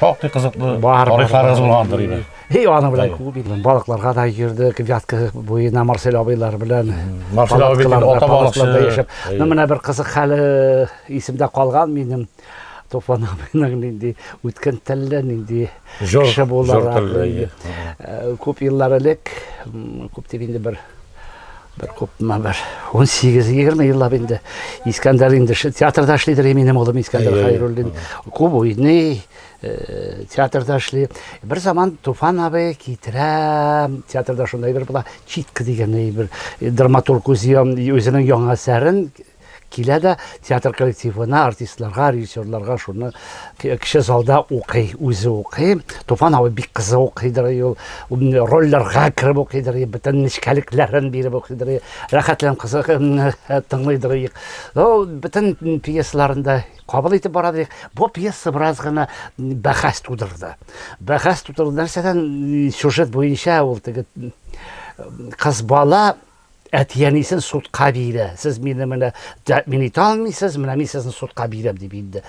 шактый кызыклы тарихларыгыз булгандыр инде. Һи, аның белән күп инде. Балыкларга да йөрдек, Вятка буена Марсель абыйлар белән. Марсель абый бит ата балыкчы. Ну, менә бер кызык хәле исемдә калган минем. Туфан абыйның нинди үткен телле, нинди кеше буларак. Күп еллар элек, күп дип инде бер бер күпме бер 18-20 еллап инде Искәндәр инде театрда эшлидер минем улым Искәндәр Хәйруллин. Күп уйный, театрда эшли. Бер заман Туфан абый китерә, театрда шундай бер була, Читка дигән бер драматург үзе үзенең яңа әсәрен килә дә театр коллективына, артистларга, режиссерларга шуны кече залда укый, үзе укый. Туфан абый бик кызык укыйдыр, ул рольләргә кереп укыйдыр, бөтен нечкәлекләрен биреп укыйдыр, рәхәтләнеп кызык тыңлыйдыр. Ул бөтен пьесаларында кабул итеп бара дик. Бу пьеса бераз гына бәхәс тудырды. Бәхәс тудырды нәрсәдән? Сюжет буенча ул теге кыз бала әти-әнисен судка бирә. Сез мине менә тәэмин итә алмыйсыз, менә мин сезне судка бирәм дип инде.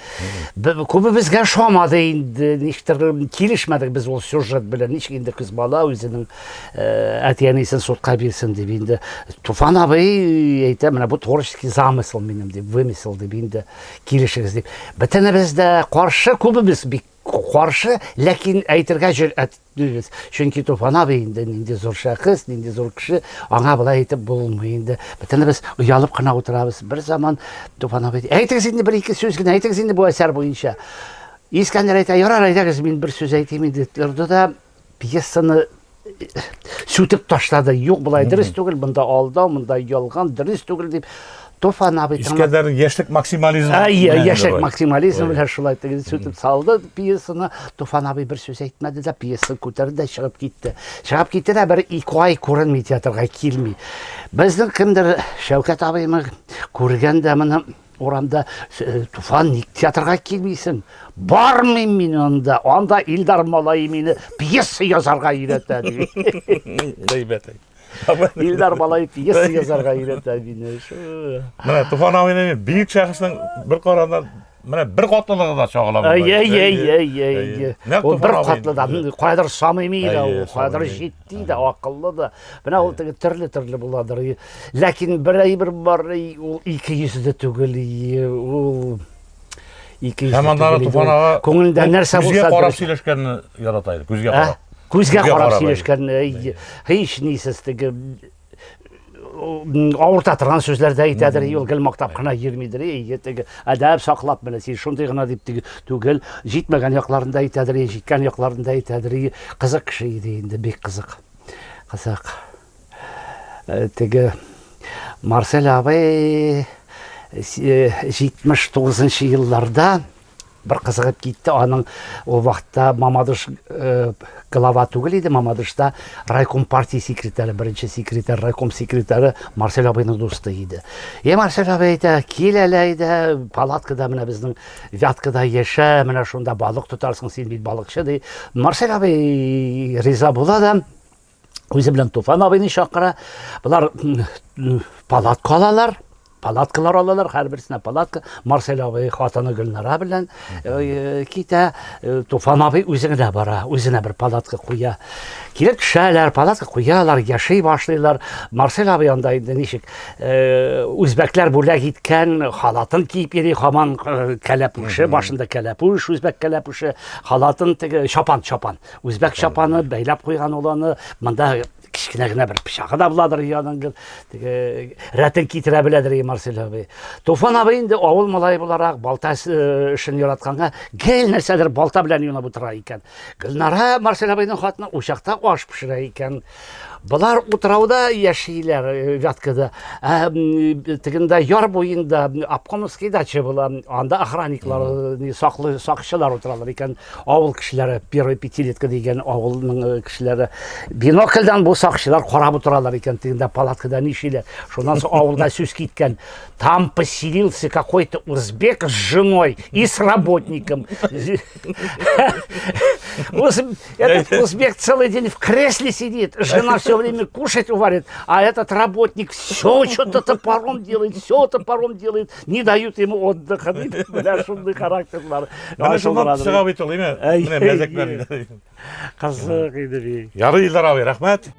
Күбебезгә ошамады инде, ничектер килешмәдек без ул сюжет белән. Ничек инде кыз бала үзенең әти-әнисен судка бирсен дип инде. Туфан абый әйтә, менә бу творческий замысел минем дип, вымысел дип инде, килешегез дип. Бөтенебез дә каршы, күбебез бик каршы, ләкин әйтергә җөрьәт итмибез. Чөнки Туфан абый инде нинди зур шәхес, нинди зур кеше, аңа болай әйтеп булмый инде. Бөтенебез оялып кына утырабыз. Бер заман Туфан абый, әйтегез инде бер-ике сүз генә, әйтегез инде бу әсәр буенча. Искәндәр әйтә, ярар, әйдәгез, мин бер сүз әйтим инде. Торды да пьесаны сүтеп ташлады. Юк, болай дөрес түгел, монда алдау, монда ялган, дөрес түгел дип. Туфан абый Искәндәрнең яшьлек максимализмы. Әйе, яшьлек максимализмы белән шулай теге сүтеп салды пьесаны. Туфан абый бер сүз әйтмәде дә, пьесаны күтәрде дә чыгып китте. Чыгып китте дә бер ике ай күренми, театрга килми. Безнең кемдер Шәүкәт абыймы күргән дә моны урамда Туфан, ник театрга килмисең? Бармыйм мин анда. Анда Илдар малае мине пьеса язарга өйрәтә ди. Әйбәт. Илдар малае пьеса язарга өйрәтә мине. Менә Туфан абыйның бөек шәхеснең бер карадан менә бер катлылыгы да чагыла монда. Әй, әй, әй, әй, әй. Ул бер катлы да, каядыр самими да ул, каядыр җитди дә, акыллы да. Менә ул теге төрле-төрле буладыр. Ләкин бер әйбер бар, ул ике йөзле түгел, ул ике йөзле. Һәм аннары Туфан ага күңелендә нәрсә булса, күзгә карап сөйләшкәнне ярата иде, күзгә карап. Күзгә карап сөйләшкәнне, һич нисез теге авырта торган сүзләр дә әйтәдер, ул гел мактап кына йөрмидер, теге әдәп саклап менә син шундый гына дип теге түгел, җитмәгән якларын да әйтәдер, җиткән якларын да әйтәдер. Кызык кеше иде инде, бик кызык. Кызык. Теге Марсель абый 79 елларда бер кызыгып китте. Аның ул вакытта Мамадыш глава түгел иде, Мамадышта райком партия секретаре, беренче секретарь, райком секретаре Марсель абыйның дусты иде. Е Марсель абый әйтә, кил әле әйдә, палаткада менә безнең Вяткада яшә, менә шунда балык тотарсың, син бит балыкчы ди. Марсель абый риза була да, үзе белән Туфан абыйны чакыра. Болар палатка алалар, палаткалар алалар, һәрберсенә палатка. Марсель абый хатыны Гөлнара белән китә. Туфан абый үзе генә бара, үзенә бер палатка куя. Килеп төшәләр, палатка куялар, яши башлыйлар. Марсель абый анда инде ничек үзбәкләр бүләк иткән халатын киеп йөри, һаман кәләпүше, башында кәләпүш, үзбәк кәләпүше, халатын теге чапан, чапан. Үзбәк чапаны бәйләп куйган ул аны. Монда кечкенә генә бер пычагы да буладыр яныңгы. Теге рәтен китерә беләдер Марсель абый. Туфан абый инде авыл малае буларак балта эшен яратканга гел нәрсәдер балта белән юнап утыра икән. Гөлнара Марсель абыйның хатыны учакта аш пешерә икән. Болар утрауда яшиләр, Вяткада. Ә, тегендә яр буенда обкомовский дача була. Анда охранниклар, саклы сакчылар утыралар икән. Авыл кешеләре, первая пятилетка дигән авылның кешеләре. Бинокльдән бу сакчылар карап утыралар икән, тегендә палаткада нишлиләр. Шуннан соң авылда сүз киткән. Там поселился какой-то узбек с женой и с работником. Этот узбек целый день в кресле сидит, жена все время кушать уварит, а этот работник все что-то топором делает, все топором делает, не дают ему отдыха. Менә шундый характерлар. Менә шуннан чыга бит ул, әйме? Менә мәзәкләр. Кызык иде бит. Ярый, Илдар абый, рәхмәт.